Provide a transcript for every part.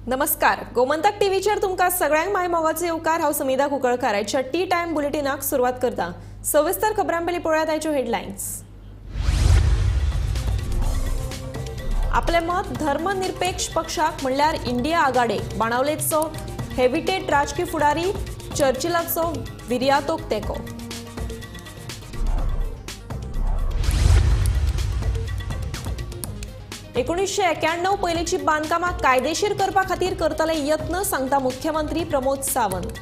नमस्कार, गोमंतक टीव्हीचेर तुमकां सगळ्यांक my मोगाचो येवकार. हांव समिधा कुंकळकार. आयच्या टी टायम बुलेटिनाक सुरवात करता. सविस्तर खबरां पयलीं पळोवया आयच्यो हेडलायन्स. आपलें मत धर्मनिरपेक्ष पक्षाक म्हणल्यार इंडिया आघाडेक. बाणावलेचो हेविटेट राजकी फुडारी चर्चिलाचो विर्यातोक तेंको. 1991 पयलींची बांदकामां कायदेशीर करपा खातीर करतले यत्न, सांगता मुख्यमंत्री प्रमोद सावंत.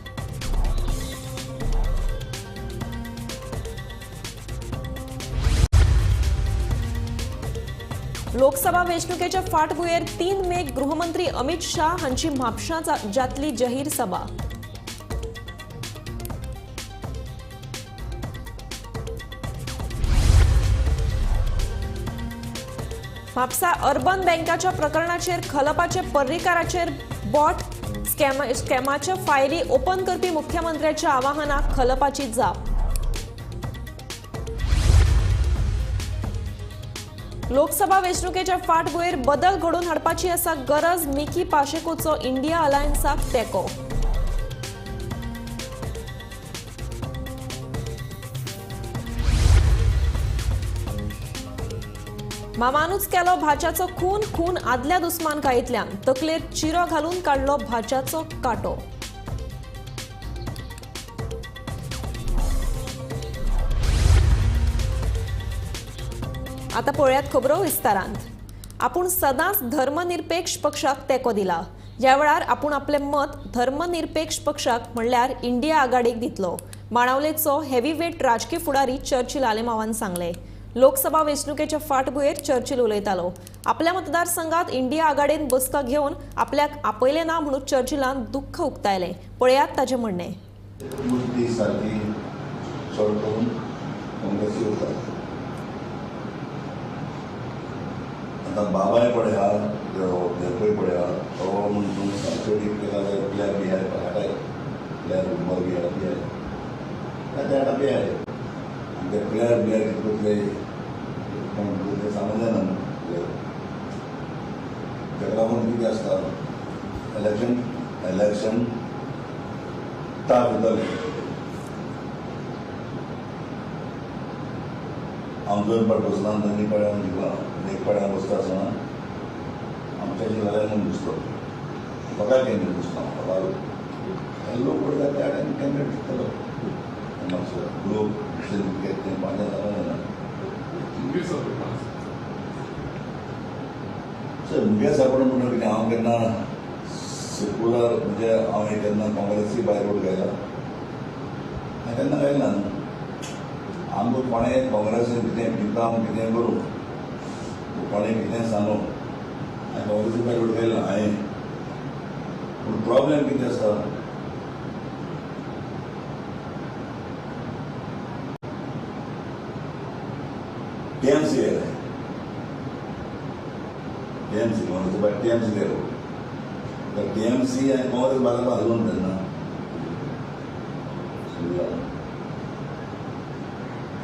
लोकसभा वेंचणुकेच्या फाटभुंयेर 3 मेक गृहमंत्री अमित शाह हांची म्हापशां जातली जाहीर सभा. म्हापसा अर्बन बँकाच्या प्रकरणाचेर खलपाचे पर्रीकाराचेर बॉट स्कॅमाच्यो फायली ओपन करपी मुख्यमंत्र्याच्या आवाहनाक खलपाची जाप. लोकसभा वेंचणुकेच्या फाटभुंयेर बदल घडोवन हाडपाची आसा गरज, मिकी पाशेकोचो इंडिया अलायन्साक तेंको. मामानूच केलो भाच्याचो खून, खून आदल्या दुस्मानकायेंतल्यान, तकलेर चिरो घालून काडलो भाच्याचो कांटो. आतां पळयात खबरो विस्तारांत. आपूण सदांच धर्मनिरपेक्ष पक्षाक तेंको दिला. ह्या वेळार आपूण आपलें मत धर्मनिरपेक्ष पक्षाक म्हणल्यार इंडिया आघाडीक दितलो, बाणावलेचो हेवीवेट राजकी फुडारी चर्चिल आलेमावान सांगलें. लोकसभा वेंचणुकेच्या फाटभुंयेर चर्चिल उलयतालो. आपल्या मतदारसंघात इंडिया आघाडीन बसका घेवन आपल्याक आपयलें ना म्हणून चर्चिलान दुख्ख उक्तायलें. पळयात ताचें म्हणणें. आतां बाबाय पळया, देवय पळया, तो म्हूण प्लेयर बी आय हाडाय, प्लेयर फुटबॉल बी आय ते बी आय ते प्लेयर बियर कितले ते सांगूं जायना न्हू. ताका लागून कितें आसता, इलेक्शन इलेक्शन टाफ जातालें. हांव दोन पाट बसला, दोन पाट हांव जिखला. एक पाट हांव बसता आसतना आमच्या जिखला म्हूण दिसलो, लोकांक कॅन्डिडेट दिसलो हांव. लोक पळयता त्या कॅन्डिडेट जिखतलो. लोक तें पांच जालें ना. सर मुगे सपोर्ट म्हणटा कितें, हांव केन्ना सेक्युलर म्हणजे हांव केन्ना काँग्रेसी भायर वोट घायला, हांवें केन्ना घायला न्हू. आमकां कोणें काँग्रेसीन कितें पिताम कितें करूं, कोणें कितें सांगू, हांवें काँग्रेसी भायर वोट घायला हांवें. पूण प्रॉब्लेम कितें आसता, टीएमसी आयलें, टीएमसी काँग्रेस भायर टीएमसी गेलो. तर टीएमसी आनी काँग्रेस बाजूला घालून तेन्ना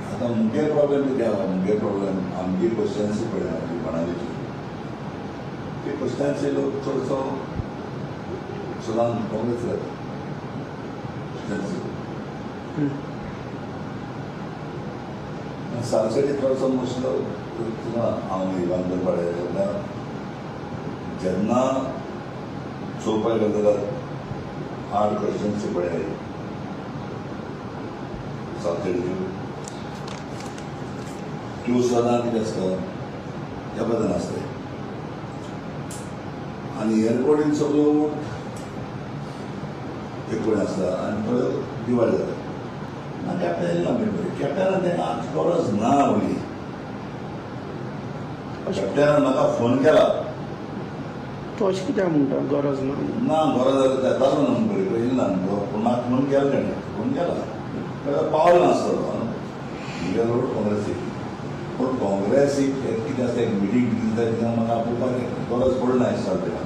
आतां मुगे प्रॉब्लेम कितें आसा, मुगे प्रॉब्लेम आमगे क्वेश्चन्सी पळय आमची बाणावलेची ती क्वेश्चन्सी लोक चडसो सदां काँग्रेस जाता क्वेश्चन्सी. सालसेटी चडसो मोस्टलो हांव इवान पडे तेन्ना जेन्ना चोवपाक गेलो जाल्यार 8 क्वेश्चन्स पळय सालसेटीच्यो त्यो सदां कितें आसता त्या बद्दल आसता. आनी एअरपोर्टीन सगळ्यो एक कडेन आसता आनी थोड्यो डिवायड जाता. ना कॅप्टन येयला म्हणटा, कॅप्टनान तेका गरज ना उरली. कॅप्टनान म्हाका फोन केला. तूं अशें कित्याक म्हणटा गरज ना? ना गरज जातालो न्हू बरी येयला न्हू, पूण म्हाका फोन केला तेणें, फोन केला पावल नासतलो मुगे रोड काँग्रेसीक. पूण काँग्रेसीक कितें आसता, एक मिटींग कितें जाय तेन्ना म्हाका आपोवपाक गरज पडना दिसता तेका.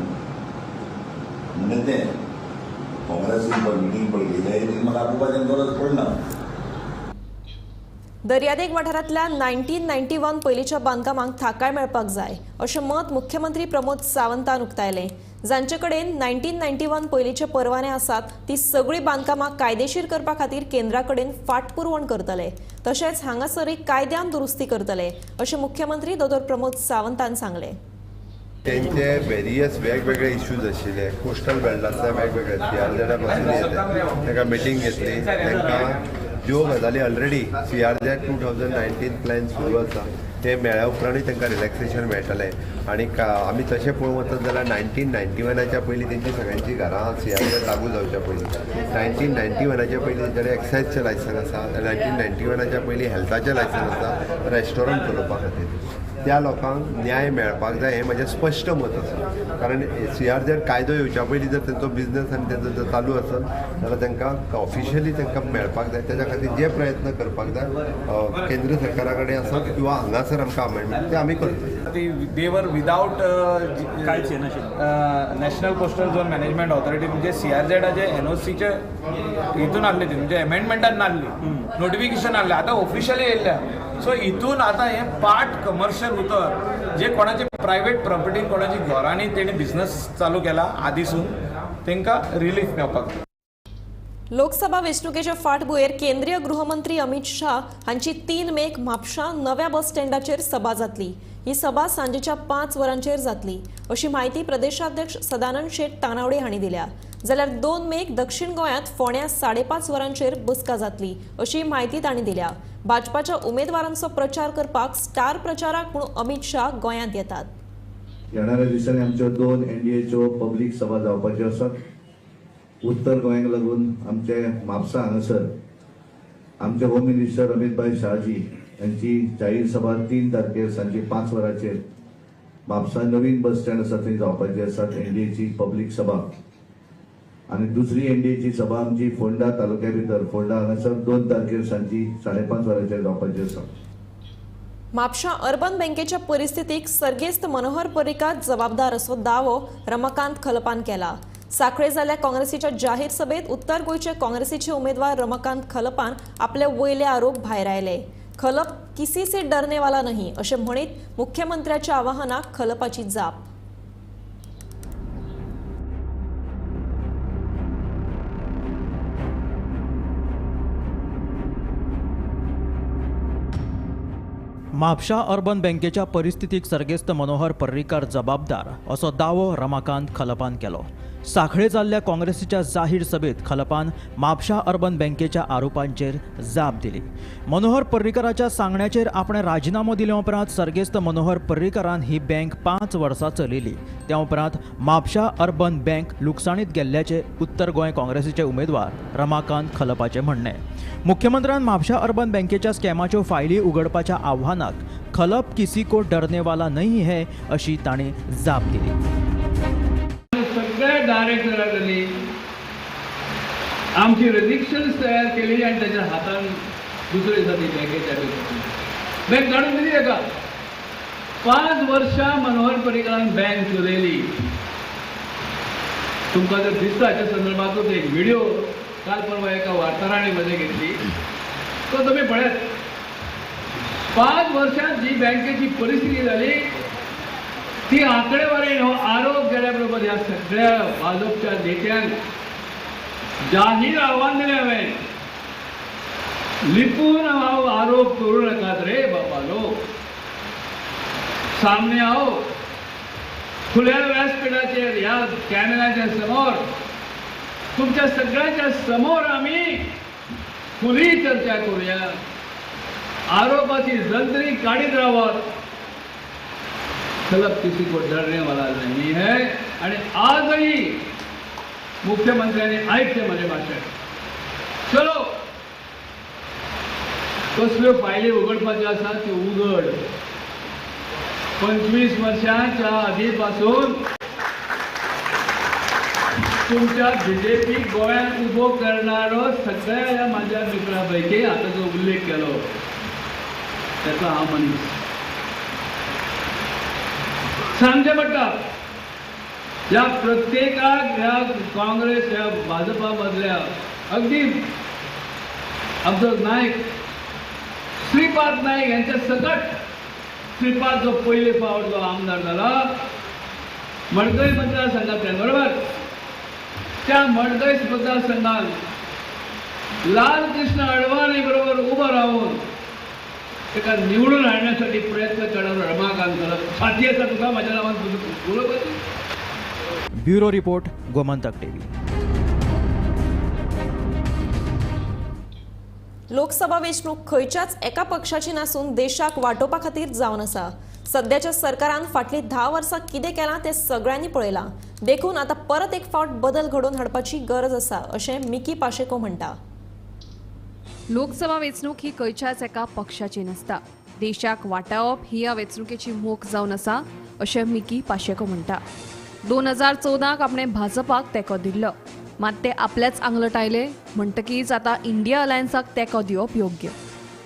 म्हणजे तें काँग्रेसीन पळय मिटींग पळय गेले म्हाका आपोवपाची गरज पडना. दर्यादेग वाठारांतल्या 1991 पयलींच्या बांदकामांक थाकाय मेळपाक जाय अशें मत मुख्यमंत्री प्रमोद सावंतान उक्तायलें. जांचे कडेन 1991 पयलींचे परवाने आसात ती सगळीं बांदकामां कायदेशीर करपा खातीर केंद्रा कडेन फाटपुरवण करतले, तशेंच हांगासरूय कायद्यान दुरुस्ती करतले अशें मुख्यमंत्री दोतोर प्रमोद सावंतान सांगलें. तेंचे वेरियस वेगवेगळे इश्यूज आशिल्ले, कोस्टल बेल्टांतले वेगवेगळे सीआरझेडा पासून येते, तांकां मिटींग घेतली. तांकां ज्यो गजाली ऑलरेडी सीआरझेड 2019 प्लॅन सुरू आसा ते मेळ्ळ्या उपरांतूय तांकां रिलॅक्सेशन मेळटलें. आनी आमी तशें पळोवंक वचत जाल्यार 1991च्या पयलीं तेंची सगळ्यांची घरां सीआरझेड लागू जावच्या पयलीं, 1991च्या पयलीं तेंच्याकडे एक्सायजचें लायसन आसा, 1991च्या पयलीं हेल्थाचें लायसन आसा, रेस्टॉरंट चलोवपा खातीर. त्या लोकांक न्याय मेळपाक जाय हें म्हजें स्पश्ट मत आसा. कारण सीआरझेड कायदो येवच्या पयलीं जर तेंचो बिजनस आनी तेंचो जर चालू आसत जाल्यार तांकां ऑफिशियली तांकां मेळपाक जाय. तेज्या खातीर जे प्रयत्न करपाक जाय केंद्र सरकारा कडेन आसत किंवा हांगासर आमकां अमेंडमेंट ते आमी करतले. They were without national coastal zone management authority म्हणजे सीआरझेडाचे एनओसीचे हितून आहले ती, म्हणजे एमेंडमेंटान नासली, नोटिफिकेशन आहलें, आतां ऑफिशियली येयल्ल्या. सो हितून आतां हें पार्ट कमर्शियल उतर जे कोणाचे प्रायवेट प्रॉपर्टीन कोणाची घरांनी तेणी बिझनस चालू केला आदीसून तांकां रिलीफ मेळपाक. लोकसभा वेंचणुकेच्या फाटभुंयेर केंद्रीय गृहमंत्री अमित शाह हांची 3 मेक म्हापशां नव्या बस स्टँडाचेर सभा जातली. ही सभा सांजेच्या 5 वरांचेर जातली अशी म्हायती प्रदेशाध्यक्ष सदानंद शेट तानावडे हांणी दिल्या. जाल्यार 2 मेक दक्षिण गोंयांत फोंड्या 5:30 वरांचेर बसका जातली अशी म्हायती तांणी दिल्या. भाजपाच्या उमेदवारांचो प्रचार करपाक स्टार प्रचारक म्हणून अमित शाह गोंयांत येतात. येणाऱ्या दिसांनी आमच्यो 2 एनडीएच्यो पब्लीक सभा जावपाच्यो आसात. उत्तर गोंयांक लागून आमचे म्हापसा हांगासर आमचे होम मिनिस्टर अमितभाई शहाजी यांची जाहीर सभा 3 तारखेर सांजे 5 वरांचेर म्हापसा नवीन बस स्टँड आसा थंय जावपाची आसात एनडीएची पब्लीक सभा. आनी दुसरी एनडीएची सभा आमची फोंडा तालुक्या भितर फोंडा हांगासर 2 तारखेर सांजी 5:30 वरांचेर जावपाची आसा. म्हापशा अर्बन बँकेच्या परिस्थितीक सर्गेस्त मनोहर पर्रीकार जबाबदार असो दावो रमाकांत खलपान केला. साखळे जाल्ल्या काँग्रेसीच्या जाहीर सभेत उत्तर गोंयचे काँग्रेसीचे उमेदवार रमाकांत खलपान आपले वयले आरोप भायर आयले. खलप किसी से डरने वाला नहीं अशें म्हणीत मुख्यमंत्र्याच्या आवाहनाक खलपाची जाप. म्हापशा अर्बन बँकेच्या परिस्थितीक सर्गेस्त मनोहर पर्रीकार जबाबदार असो दावो रमाकांत खलपान केलो. साखळे जाल्ल्या काँग्रेसीच्या जाहीर सभेत खलपान म्हापशा अर्बन बँकेच्या आरोपांचेर जाप दिली. मनोहर पर्रीकाराच्या सांगण्याचेर आपणे राजिनामो दिले उपरांत सर्गेस्त मनोहर पर्रीकारान ही बँक 5 वर्सां चलयली. त्या उपरांत म्हापशा अर्बन बँक लुकसाणीत गेल्ल्याचे उत्तर गोंय काँग्रेसीचे उमेदवार रमाकांत खलपाचे म्हणणें. मुख्यमंत्र्यान म्हापशा अर्बन बँकेच्या स्कॅमाच्यो फायली उगडपाच्या आव्हानाक खलप किसी को डरने वाला नहीं है अशी तांणी जाप दिली. सगळ्या डायरेक्टरांनी आमची रेजिस्टन्स तयार केली आणि त्याच्या हातान दुसरे दिसा ती बँकेच्या बँक काढून दिली. एका 5 वर्षां मनोहर पर्रीकारान बँक चलयली. तुमकां जर दिसता हाच्या संदर्भातूच एक व्हिडिओ काल परवा एका वार्ताहराने मध्ये घेतली, तो तुम्ही पळयात. 5 वर्षात जी बँकेची परिस्थिती झाली ती आकडेवारी हो आरोप केल्याबरोबर ह्या सगळ्या भाजपच्या नेत्यांक जाहीर आव्हान दिलें हांवें, लिपून हांव आरोप करूं नाकात रे बाबा, लोक सामने आओ, खुल्या व्यासपीठाचेर ह्या कॅमेराच्या समोर तुमच्या सगळ्यांच्या समोर आम्ही खुली चर्चा करूया. आरोपाची जंत्री काढीत राहावं. खलप किसी को डरने वाला नहीं है. आणि आजही मुख्यमंत्र्यांनी ऐकते माझे भाषण. चलो कसल्यो फायली उघडपाच्यो आसा त्यो उघड. 25 वर्षांच्या आधीपासून तुमच्या बीजेपी गोंयांत उबो करणारो सगळ्या ह्या माझ्या मित्रापैकी आता जो उल्लेख केलो त्याचा हा मनीस सांगचे पडटा. या प्रत्येकाक ह्या काँग्रेस ह्या भाजपा मदल्या अगदी आमचो नायक श्रीपाद नाईक यांच्या सकट श्रीपाद जो पयले फावट जो आमदार जाला मडकय मतदारसंघातल्यान, बरोबर, त्या मडकय मतदारसंघात लालकृष्ण अडवाणी बरोबर उभं राहून ताका निवडून हाडण्यासाठी प्रयत्न करणार रमाकांत खलप साथी आसा तुका माझ्या नावान उलोवपाची. Bureau report, Gomantak TV. Lok Sabha वेंचणूक खंयच्याच एका पक्षाची नासून देशाक वाटोवपा खातीर जावन आसा. सद्याच्या सरकारान फाटलीं 10 वर्सां कितें केलां तें सगळ्यांनी पळयलां, देखून आतां परत एक फावट बदल घडोवन हाडपाची गरज आसा अशें मिकी पाशेको म्हणटा. लोकसभा वेंचणूक ही खंयच्याच एका पक्षाची नासता, देशाक वाटावप ही ह्या वेंचणुकेची मोख जावन आसा अशें मिकी पाशेको म्हणटा. 2014 आपणें भाजपाक तेंको दिल्लो, मात ते आपल्याच आंगलट आयले म्हणटकीच आतां इंडिया अलायन्साक तेंको दिवप योग्य.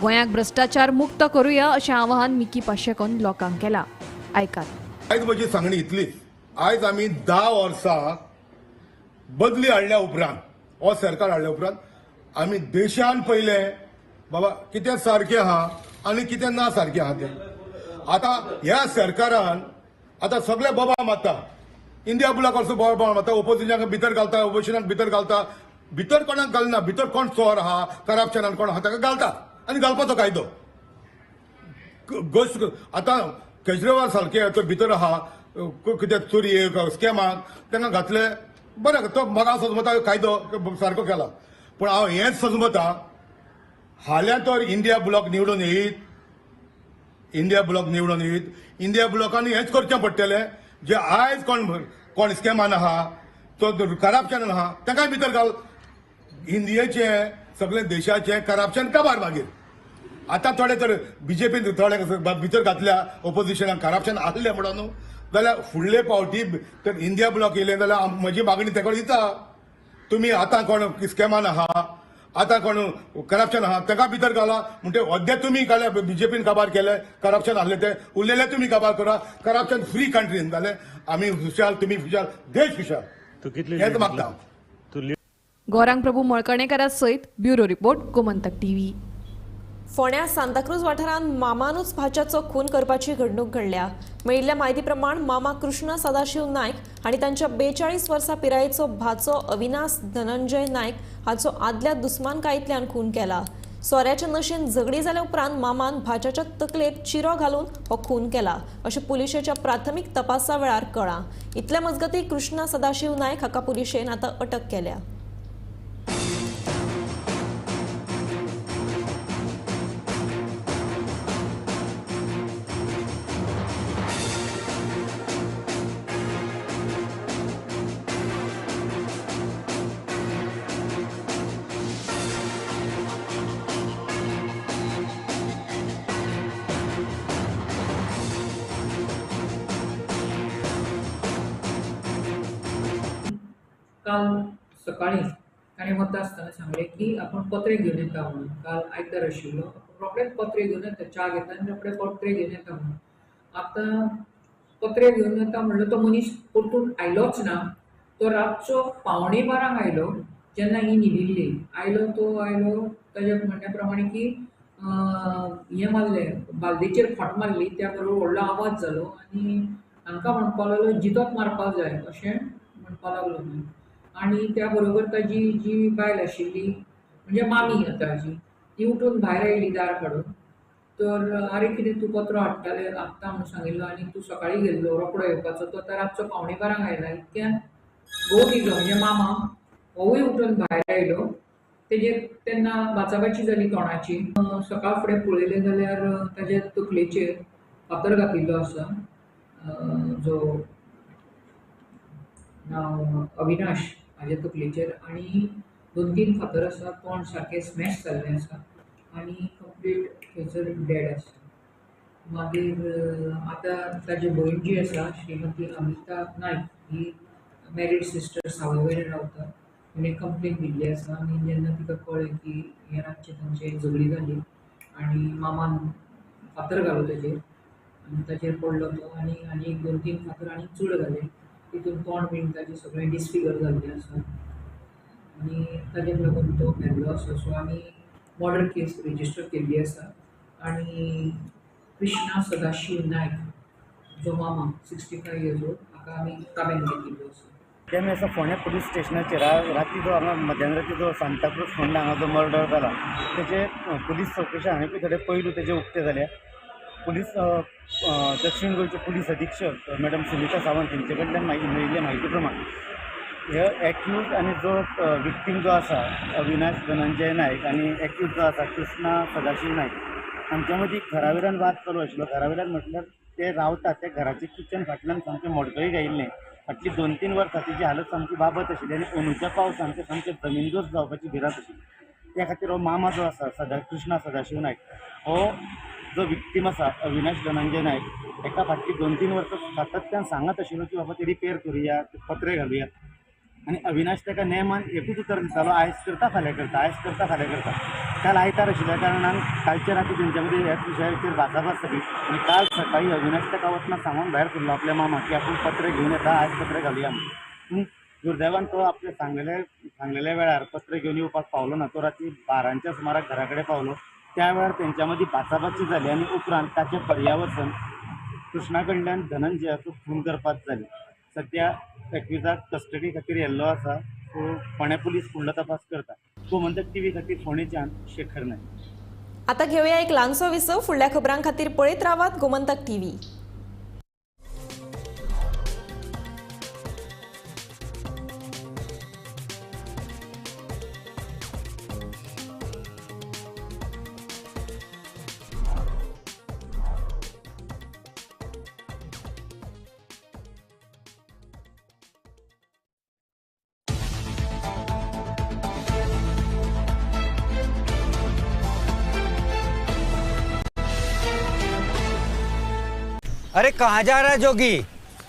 गोंयाक भ्रश्टाचार मुक्त करुया अशें आवाहन मिकी पाशेकोन लोकांक केलां. आयकात. आयज म्हजी सांगणी इतलीच, आयज आमी 10 वर्सां बदली हाडल्या उपरांत, हो सरकार हाडल्या उपरांत आमी देशान पयलें बाबा कितें सारकें आहा आनी कितें ना सारकें आहा तें. आतां ह्या सरकारान आतां सगळे बोबाळ मारता, इंडिया ब्लॉक असो बोबाळ मारता, ओपोजिशनाक भितर घालता, ओपोजिशनाक भितर घालता, भितर कोणाक घालना, भितर कोण चोर आहा, करप्शनान कोण आहा ताका घालता आनी घालपाचो कायदो गोश्ट. आतां केजरीवाल सारके तो भितर आहा कितें चोरयेक स्कॅमाक तांकां घातले, बरें, तो म्हाका समजता कायदो सारको केला. पूण हांव हेंच समजता, हाल्यां तर इंडिया ब्लॉक निवडून येयत, इंडिया ब्लॉक निवडून येयत, इंडिया ब्लॉकान हेंच करचें पडटलें, जे आयज कोण कोण स्कॅमान आहा, तो करप्शनान आहा तांकांय भितर घाल. इंडियेचें सगळें देशाचें करप्शन काबार मागीर. आतां थोडे तर बीजेपीन थोडे भितर घातल्या ओपोजिशनाक करप्शन आहलें म्हणून न्हू, जाल्यार फुडले फावटी तर इंडिया ब्लॉक येयलें जाल्यार म्हजी मागणी तेका दिता, तुमी आतां कोण स्कॅमान आहा, आतां कोण करप्शन आहा ताका भितर घाला. म्हणटे अद्या तुमी घाल्या, बीजेपीन काबार केले, करप्शन आहले ते उरलेले तुमी काबार करा, करप्शन फ्री कंट्रीन जालें आमी खुशाल, तुमी खुशाल, देश खुशाल, हेंच मागता. गौरांग प्रभू मळकणेकरा सयत ब्युरो रिपोर्ट, गोमंतक टीव्ही. फोंड्या सांताक्रूज वाठारांत मामानूच भाच्याचो खून करपाची घडणूक घडल्या. मेळिल्ल्या म्हायती प्रमाण मामा कृष्ण सदाशिव नायक आनी तांच्या 42 वर्सां पिरायेचो भाचो अविनाश धनंजय नायक हाचो आदल्या दुस्मानकायेंतल्यान खून केला. सोऱ्याच्या नशेन झगडी जाल्या उपरांत मामान भाच्याच्या तकलेक चिरो घालून हो खून केला अशें पुलिशेच्या प्राथमीक तपासा वेळार कळ्ळां. इतले मजगतीं कृष्ण सदाशिव नायक हाका पुलिशेन आतां अटक केल्या. काल सकाळी ताणें वता आसतना सांगलें की आपूण पत्रे घेवन येता म्हणून. काल आयतार आशिल्लो, रोखडेच पत्रे घेवन येता, च्या घेता आनी रोखडे पत्रे घेवन येता म्हणून. आतां पत्रे घेवन येता म्हणलो तो मनीस परतून आयलोच ना. तो रातचो 11:45 आयलो, जेन्ना ही न्हिदिल्ली. आयलो तो आयलो ताज्या म्हणण्या प्रमाणे की हें मारलें, बालदेचेर खोट मारली, त्या बरोबर व्हडलो आवाज जालो आनी हांकां म्हणपाक लागलो जितोच मारपाक जाय अशें म्हणपाक लागलो. आनी त्या बरोबर ताजी जी बायल आशिल्ली म्हणजे मामी आतां जी, ती उठून भायर आयली दार काडून. तर आरे कितें तूं पत्रो हाडटाले हाडटा म्हणून सांगिल्लो आनी तूं सकाळीं गेल्लो रोकडो येवपाचो, तो आतां रातचो 11:45 आयला. इतक्यान घोव तिजो म्हणजे मामा होवूय उठून भायर आयलो. तेजेर तेन्ना बाचाबाची जाली तोंडाची. सकाळ फुडें पळयलें जाल्यार ताज्या तकलेचेर फातर घातिल्लो आसा, जो नांव अविनाश हाज्या तकलेचेर, आनी 2-3 फातर आसा, तोंड सारकें स्मॅश जाल्लें आसा आनी कंप्लीट थंयसर डेड आसा. मागीर आतां ताजी भयण जी आसा श्रीमती अमिता नायक ही मॅरीड सिस्टर सावयवेरें रावता, तिणें कंप्लेन दिल्ली आसा. आनी जेन्ना तिका कळ्ळें की हें रातचें तांचें झगडी जाली आनी मामान फातर घालो ताजेर आनी ताजेर पडलो तो आनी आनी 2-3 फातर आनी चड घाले, तितून तोंड बीन ताजें सगळें डिसफिगर जाल्लें आसा आनी ताजेर लागून तो मेल्लो आसा. सो आमी मर्डर केस रजिस्टर केल्ली आसा. आनी कृष्णा सदाशिव नायक जो मामा 65 इयर्स ओल्ड हाका आमी ताब्यांत घेतिल्लो आसा. ते आमी आसा फोंड्या पुलीस स्टेशनाचेर. राती जो हांगा मध्यान राती जो सांताक्रूज फोंडा हांगा जो मर्डर जाला तेजे पुलीस चवकशी हांवें थोडे पयलू तेजे उक्ते जाल्या. पुलीस दक्षिण गोंयचे पुलीस अधीक्षक मॅडम सुनीता सावंत हेंचे कडल्यान मेळिल्ले म्हायती प्रमाण हे एक्यूज आनी जो विक्टीम जो आसा अविनाश धनंजय नायक आनी एक्यूज जो आसा कृष्णा सदाशिव नायक हांच्या मदीं घरा वयल्यान वाद चालू आशिल्लो. घरा वयल्यान म्हटल्यार ते रावतात त्या घराचें किचन फाटल्यान सामकें मोडकळी आयिल्लें. फाटलीं 2-3 वर्सां तेजी हालत सामकी बाबत आशिल्ली आनी अंदूच्या पावसान तें सामकें जमीनदोस्त जावपाची भिरांत आशिल्ली. त्या खातीर हो मामा जो आसा कृष्णा सदाशिव नायक हो जो विक्टीम आसा अविनाश धनंजय नायक हेका फाटलीं 2-3 वर्सां सातत्यान सांगत आशिल्लो की बाबा ते रिपेर करुया, ते पत्रे घालुया. आनी अविनाश ताका नेमान एकूच उतर दितालो, आयज करता फाल्यां करता, आयज करता फाल्यां करता. काल आयतार आशिल्ल्या कारणान कालच्या राती तेंच्या मदीं ह्याच विशयाचेर भासाभास जाली आनी काल सकाळीं अविनाश ताका वतना सांगून भायर सरलो आपल्या मामा की आपूण पत्रे घेवन येता, आयज पत्रे घालुया म्हणून. पूण दुर्दैवान तो आपल्या सांगलेल्या वेळार पत्रे घेवन येवपाक पावलो ना. तो राती 12च्या सुमाराक घरा कडेन पावलो. त्या वेळार तेंच्या मदीं भासाभाशी जाली आनी उपरांत ताचे पर्यावसन कृष्णा कडल्यान धनंजयाचो खून करपाक जाली. सद्या एक्युजाक कस्टडी खातीर येल्लो आसा. सो फोंड्या पुलीस फुडलो तपास करता. गोमंतक टीव्ही खातीर फोंडेच्यान शेखर नायक. आता घेऊया एक ल्हानसो विसव. फुडल्या खबरां खातीर पळयत रावात गोमंतक टीव्ही. अरे कहाँ जा रहा है जोगी?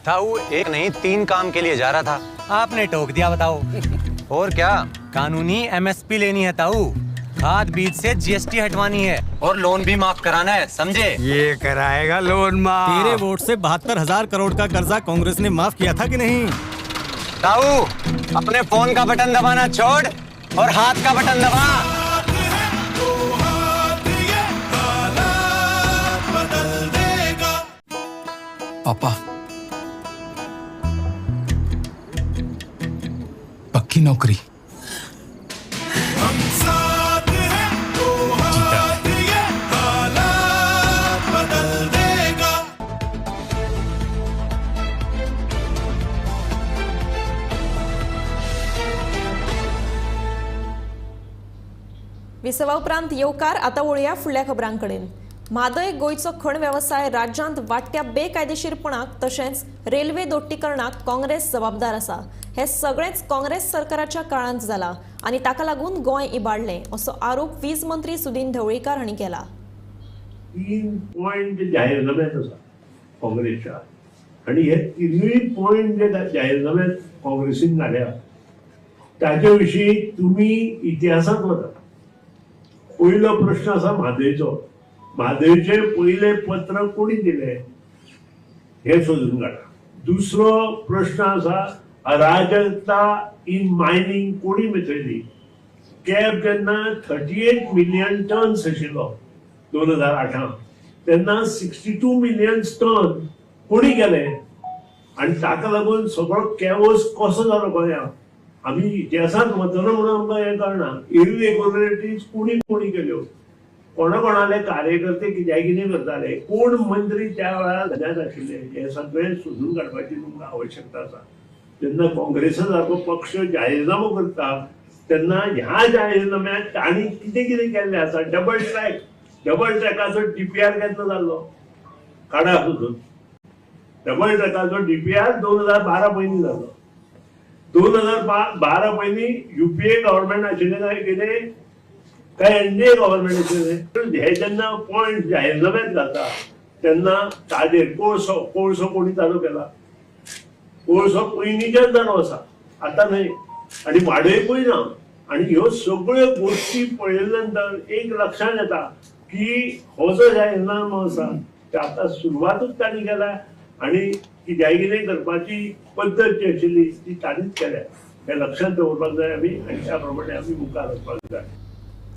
ताऊ एक नहीं 3 काम के लिए जा रहा था, आपने टोक दिया बताओ। और क्या, कानूनी एमएसपी लेनी है ताऊ, खाद बीज से जीएसटी हटवानी है और लोन भी माफ कराना है, समझे? ये कराएगा लोन माफ। तेरे वोट से 72,000 करोड़ का कर्जा कांग्रेस ने माफ किया था कि नहीं? ताऊ अपने फोन का बटन दबाना छोड़ और हाथ का बटन दबा। पापा पक्की नौकरी, हम साथ हैं तो हाथ ये हालात बदल देगा. विसवा उपरांत येवकार. आता वळुया फुडल्या खबरांकडेन. म्हादय गोंयचो खण वेवसाय राज्यांत वाडट्या बेकायदेशीरपणाक तशेंच रेल्वे दोट्टीकरणाक काँग्रेस जबाबदार आसा. हे सगळेंच काँग्रेस सरकाराच्या काळांत जाला आनी ताका लागून गोंय इबाडलें असो आरोप वीज मंत्री सुदिन ढवळीकार हांणी केला. 3 पॉयंट जाहीरनाम्यात आसा काँग्रेसच्या आनी हे 3 पॉयंट जे जाहीरनाम्यात काँग्रेसीन घाल्या ताजे विशीं तुमी इतिहासांत वता. पयलो प्रश्न आसा म्हादयचो. म्हादयचे पयले पत्र कोणी दिले हे सोदून काडा. दुसरो प्रश्न आसा अराजकता इन मायनिंग कोणी मिथयली. कॅब जेन्ना 38 मिलियन टन्स आशिल्लो 2008 तेन्ना 62 मिलियन टन कोणी केले आनी ताका लागून सगळो कॅवोस कसो जालो गोंयांत आमी इतिहासांत वतलो म्हणून आमकां हें कळना. इरेग्युलरिटीज कोणी कोणी केल्यो, कोणा कोणाले कार्यकर्ते कित्याक कितें करताले, कोण मंत्री त्या वेळार धन्यात आशिल्ले, हे सगळें सोदून काडपाची तुमकां आवश्यकता आसा. जेन्ना काँग्रेसा सारको पक्ष जाहीरनामो करता तेन्ना ह्या जाहीरनाम्यात तांणी कितें कितें केल्लें आसा. डबल ट्रॅक, डबल ट्रॅकाचो डीपीआर केन्ना जाल्लो काडा सोदून. डबल ट्रॅकाचो डीपीआर 2012 पयलीं जाल्लो. 2012 पयलीं युपीए गव्हर्मेंट आशिल्लें काय कितें काय एनडीए गव्हर्मेंट आशिल्लें. हे जेन्ना पॉयंट जाहीरनाम्यात घालता तेन्ना ताजेर कोळसो, कोळसो कोणी चालू केला? कोळसो पयलींच्यान जालो आसा, आतां न्हय, आनी वाडयकूय ना. आनी ह्यो सगळ्यो गोश्टी पळयल्या नंतर एक लक्षांत येता की हो जो जाहीरनामो आसा ते आतां सुरवातूच तांणी केल्या आनी कित्याक कितें करपाची पद्दत जी आशिल्ली ती तांणीच केल्या. हें लक्षांत दवरपाक जाय आमी आनी त्या प्रमाणे आमी मुखार वचपाक जाय.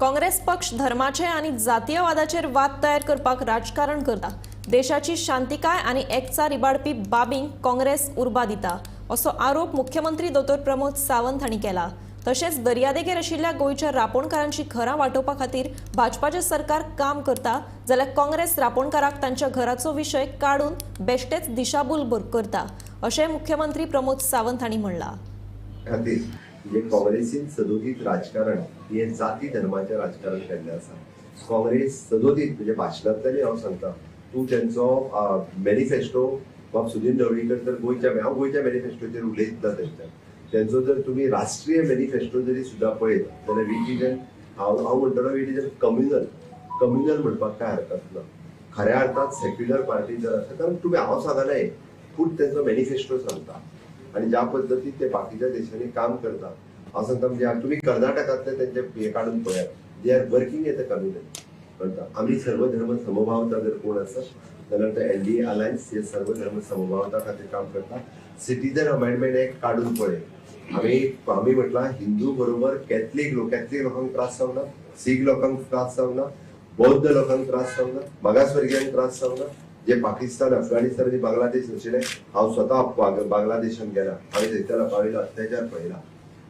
काँग्रेस पक्ष धर्माचे आनी जातीयवादाचेर वाद तयार करपाक राजकारण करता. देशाची शांतिकाय आनी एकचार इबाडपी बाबींक काँग्रेस उर्बा दिता असो आरोप मुख्यमंत्री दोतोर प्रमोद सावंत हांणी केला. तशेंच दर्यादेगेर आशिल्ल्या गोंयच्या रापोणकारांची घरां वाटोवपा खातीर भाजपाचें सरकार काम करता जाल्यार काँग्रेस रापोणकाराक तांच्या घराचो विशय काडून बेश्टेच दिशाभूल करता अशें मुख्यमंत्री प्रमोद सावंत हांणी म्हणलां. खातीर जे काँग्रेसीन सदोदीत राजकारण हे जाती धर्माचें राजकारण केल्लें आसा. काँग्रेस सदोदीत म्हणजे भाशणांतल्यानूय हांव सांगता तूं तेंचो मॅनिफेस्टो बाब सुदीन ढवळीकर तर गोंयच्या हांव गोंयच्या मॅनिफेस्टोचेर उलयतना तेंच्या तेंचो जर तुमी राष्ट्रीय मॅनिफेस्टो जरी सुद्दां पळयत जाल्यार which is N हांव म्हणटलो which is N communal म्हणपाक कांय हरकत ना. खऱ्या अर्थात सेक्युलर पार्टी जर आसा कारण तुमी हांव सांगना पूण तेंचो मॅनिफेस्टो सांगता आनी ज्या पद्दतीन ते बाकीच्या देशांनी काम करता हांव सांगता म्हणजे तुमी कर्नाटकांतले तेंचे हे काडून पळयात they are working as a communal कळटा. आमी सर्वधर्म समभावता जर कोण आसत जाल्यार ते एनडीए अलायन्स हे सर्वधर्म समभावता खातीर काम करता. सिटीजन अमेंडमेंट एक्ट काडून पळय आमी म्हटलां हिंदू बरोबर कॅथलीक लोकांक त्रास जावना, सीख लोकांक त्रास जावना, बौद्ध लोकांक त्रास जावना, मागासवर्गियांक त्रास जावना. जे पाकिस्तान, अफगाणिस्तान आनी बांगलादेश आशिल्ले हांव स्वता बांगलादेशान गेला हांवें थंयच्या लोकां अत्याचार पळयला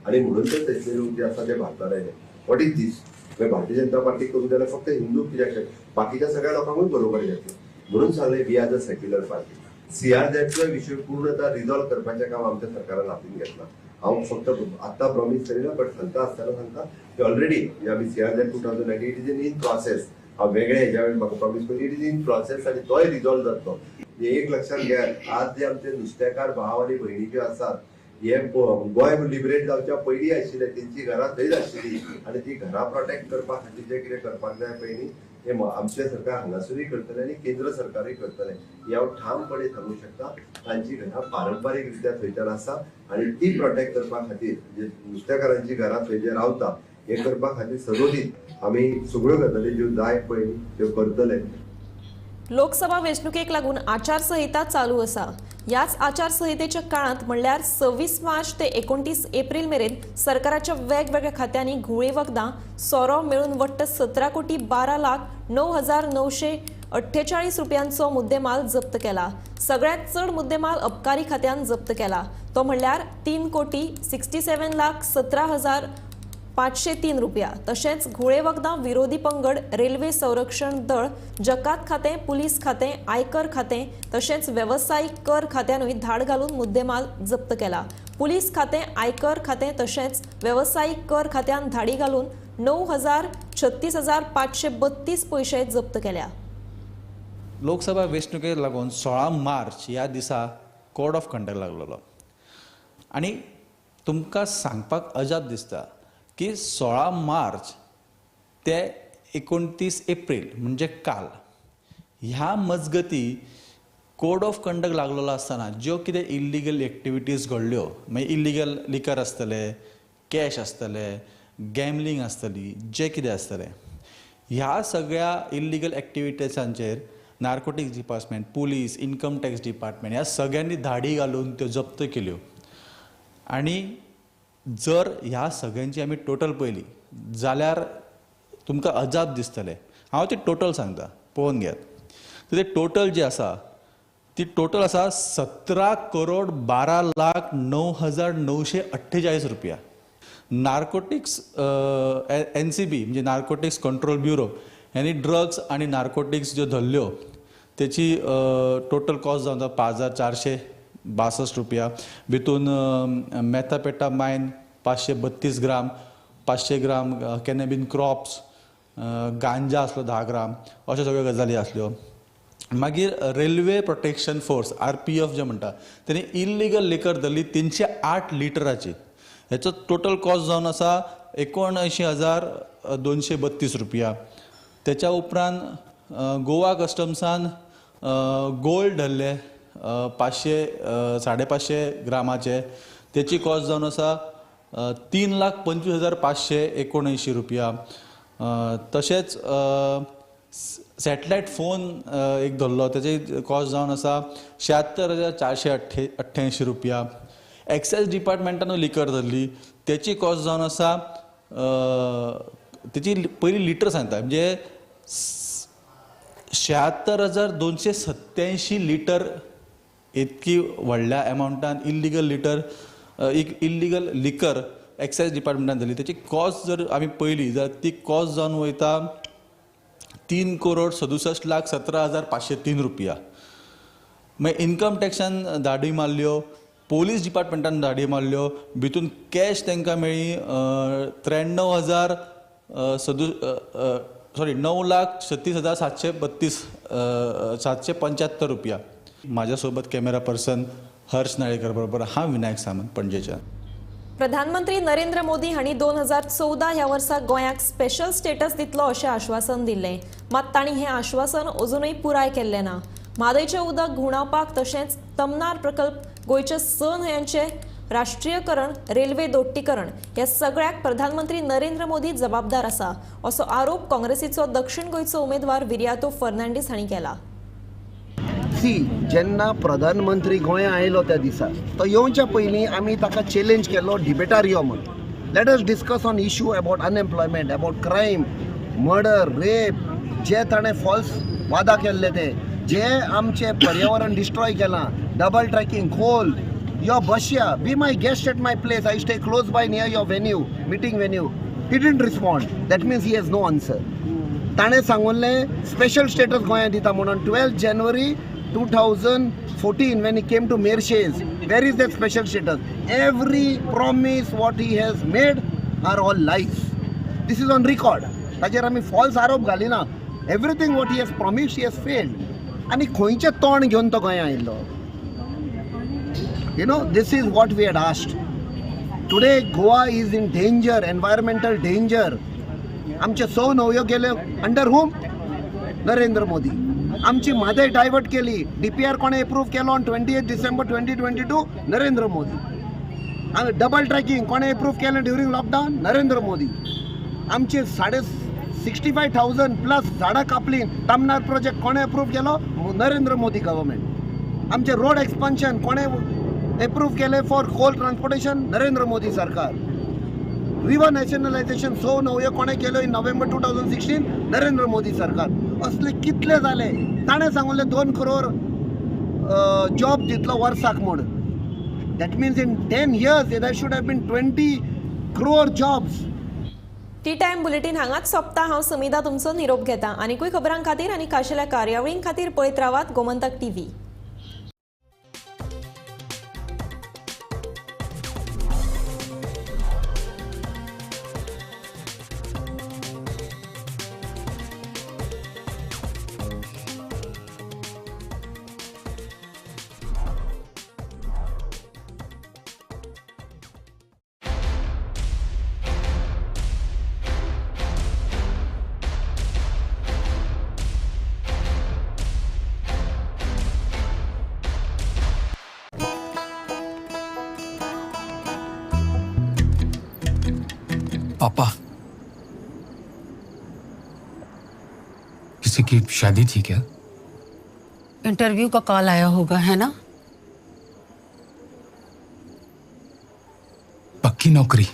आनी म्हणून तर थंयसले लोक जे आसा ते भारतान आयले. What is दीस? भारतीय जनता पार्टी करूंक जाल्यार फक्त हिंदू कित्याक बाकीच्या सगळ्या लोकांकूय बरोबर घेतले म्हणून सांगलें we are the secular party. सीआरझेडचो विशय पूर्णतः रिजॉल्व करपाचें काम आमच्या सरकारान हातीन घेतलां. हांव फक्त आतां प्रॉमीस करिना बट सांगता आसतना सांगता की ऑलरेडी आमी CRZ 2019 it is in process. हांव वेगळे हेज्या वेळार म्हाका प्रॉमीस करून it is in process आनी तोय रिजॉल्व जातलो. एक लक्षात घेयात आज जे आमचे नुस्तेकार भाव आनी भयणी ज्यो आसात हे गोंय लिबरेट जावच्या पयलीं आशिल्ले तेंची घरां थंयच आशिल्ली आनी ती घरां प्रोटेक्ट करपा खातीर जें कितें करपाक जाय पळय न्ही हें आमचें सरकार हांगासरूय करतलें आनी केंद्र सरकारूय करतलें हें हांव ठामपणे सांगूंक शकता. तांची घरां पारंपारीक रित्या थंयच्यान आसा आनी ती प्रोटेक्ट करपा खातीर जे नुस्तेकारांची घरां थंय जे रावता हें करपा खातीर सदोदीत आमी सगळ्यो गजाली ज्यो जाय पळय न्ही त्यो करतले. लोकसभा वेंचणुकेक लागून आचारसंहिता चालू आसा. ह्याच आचारसंहितेच्या काळांत म्हणल्यार 26 मार्च ते 29 एप्रिल मेरेन सरकाराच्या वेगवेगळ्या खात्यांनी घुंवळे वखदां सोरो मेळून वट्ट 17,12,09,948 रुपयांचो मुद्देमाल जप्त केला. सगळ्यांत चड मुद्देमाल अबकारी खात्यान जप्त केला तो म्हणल्यार 3,67,17,503 रुपया. तशेंच घुंवळे वखदां विरोधी पंगड, रेल्वे संरक्षण दळ, जकात खातें, पुलीस खातें, आयकर खातें तशेंच वेवसायीक कर खात्यानूय धाड घालून मुद्देमाल जप्त केला. पुलीस खातें, आयकर खातें तशेंच वेवसायीक कर खात्यान धाडी घालून 9,36,532 पयशे जप्त केल्या. लोकसभा वेंचणुकेक लागून 16 मार्च ह्या दिसा कोड ऑफ कंडक्ट लागलेलो आनी तुमकां सांगपाक अजाप दिसता की 16 मार्च ते 29 एप्रिल म्हणजे काल ह्या मजगती कोड ऑफ कंडक्ट लागलेलो आसतना ज्यो कितें इल्लिगल एक्टिविटीज घडल्यो मागीर इल्लिगल लिकर आसतलें, कॅश आसतलें, गॅमलींग आसतली, जें कितें आसतलें ह्या सगळ्या illegal एक्टिविटीजांचेर narcotics department, police, income tax department ह्या सगळ्यांनी धाडी घालून त्यो जप्त केल्यो. आनी जर ह्या सगळ्यांची आमी टोटल पळयली जाल्यार तुमकां अजाप दिसतलें. हांव ती टोटल सांगता पळोवन घेयात. ते टोटल जी आसा ती टोटल आसा 17,12,09,948 रुपया. नार्कोटिक्स NCB म्हणजे नार्कोटिक्स कंट्रोल ब्युरो ह्यांनी ड्रग्स आनी नार्कोटिक्स ज्यो धरल्यो तेची टोटल कॉस्ट जावन 5,462 रुपया. भितून मेथापेटामायन 532 ग्राम, 500 ग्राम कॅनबीन क्रॉप्स, गांजा आसलो 10 ग्राम, अश्यो सगळ्यो गजाली आसल्यो. मागीर रेल्वे प्रोटेक्शन फोर्स RPF जे म्हणटा तेणी इल्लिगल लिकर धरली 308 लिटराची. हेचो टोटल कॉस्ट जावन आसा 79,232 रुपया. तेच्या उपरांत गोवा कस्टम्सान गोल्ड धरले 500 550 ग्रामाचे, तेची कॉस्ट जावन आसा 3,25,579 रुपया. तशेंच सॅटलायट फोन एक धरलो तेची कॉस्ट जावन आसा 76,488 रुपया. एक्सायज डिपार्टमेंटानूय लिकर धरली तेची कॉस्ट जावन आसा तेची पयली लिटर सांगता म्हणजे 76,287 लिटर इतकी व्हडल्या एमावंटान इल्लिगल लिटर एक इल्लिगल लिकर एक्सायज डिपार्टमेंटान जाली. तेची कॉस्ट जर आमी पळयली जाल्यार ती कॉस्ट जावन वयता 3,67,17,503 रुपया. मागीर इन्कम टॅक्सान धाडी मारल्यो, पोलीस डिपार्टमेंटान धाडी मारल्यो, भितून कॅश तांकां मेळ्ळी 9,36,732 775 रुपया. माझ्या सोबत कॅमेरा पर्सन हर्ष नाळेकर बरोबर हांव विनायक सामंत, पणजेच्यान. प्रधानमंत्री नरेंद्र मोदी हांणी 2014 ह्या वर्सा गोंयाक स्पेशल स्टेटस दितलो अशें आश्वासन दिल्लें. मात तांणी हें आश्वासन अजुनूय पुराय केल्लें ना. म्हादयचें उदक घुंवडावपाक तशेंच तमनार प्रकल्प, गोंयचे 6 न्हंयांचें राष्ट्रीयकरण, रेल्वे दोट्टीकरण ह्या सगळ्याक प्रधानमंत्री नरेंद्र मोदी जबाबदार आसा असो आरोप काँग्रेसीचो दक्षिण गोंयचो उमेदवार विरियातो फर्नांडीस हांणी केला. सी जेन्ना प्रधानमंत्री गोंया आयलो त्या दिसा तो येवच्या पयलीं आमी ताका चॅलेंज केलो डिबेटार यो म्हूण. Let us discuss on issue about unemployment, about crime, murder, rape, जे ताणें फॉल्स वादा केल्ले ते, जे आमचें पर्यावरण डिस्ट्रॉय केलां, डबल ट्रॅकिंग, खोल, यो बसया, be my guest at my place, I stay close by near your venue, meeting venue. He didn't respond. That means he has no answer. ताणें सांगुल्लें स्पेशल स्टेटस गोंयांत दिता म्हणून 12 January 2014 when he came to Merces, where is that special status? Every promise what he has made are all lies. This is on record. ताचेर आमी falls आरोप घालिना. Everything what he has promised, he has failed. आनी खंयचें तोंड घेवन तो गोंया आयिल्लो? You know, this is what we had asked. Today Goa is in danger, environmental danger. आमचे 100 न्हंयो गेले अंडर हुम? नरेंद्र मोदी. आमची म्हादय डायवर्ट केली, DPR कोणें एप्रूव केलो on 28 December 2022? Narendra Modi. Double tracking कोणें एप्रूव केलें ड्युरींग लॉकडावन? नरेंद्र मोदी. आमचे 65,000 प्लस झाडां कापली, तामनार प्रोजेक्ट कोणें एप्रूव केलो? नरेंद्र मोदी गव्हर्मेंट. आमचे रोड एक्सपान्शन कोणें एप्रूव केलें for coal transportation? Narendra Modi सरकार. रिवर नॅशनलायझेशन 100 न्हंयो कोणें केल्यो इन नोव्हेंबर 2016? नरेंद्र मोदी सरकार. असले कितले जाले? ताणें सांगलें 2 करोड जॉब दितलो वर्साक म्हूण. That means in 10 years there should have been 20 crore jobs. Tea time bulletin हांगाच सोंपता. हांव समिधा तुमचो निरोप घेता. आनीकूय खबरां खातीर आनी खाशेल्या कार्यावळीं खातीर पळयत रावात गोमंतक टीव्ही. पापा, किसी की शादी थी क्या? इंटरव्यू का कॉल आया होगा, है ना? पक्की नौकरी।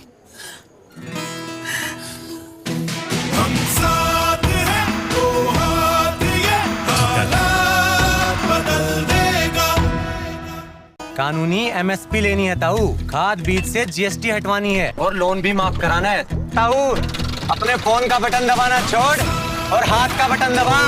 हम साथ हैं तो हाथ ये हालात बदल देगा। कानूनी एमएसपी लेनी है ताऊ, खाद बीज से जीएसटी हटवानी है और लोन भी माफ कराना है। ताऊ, अपने फोन का बटन दबाना छोड़ और हाथ का बटन दबा।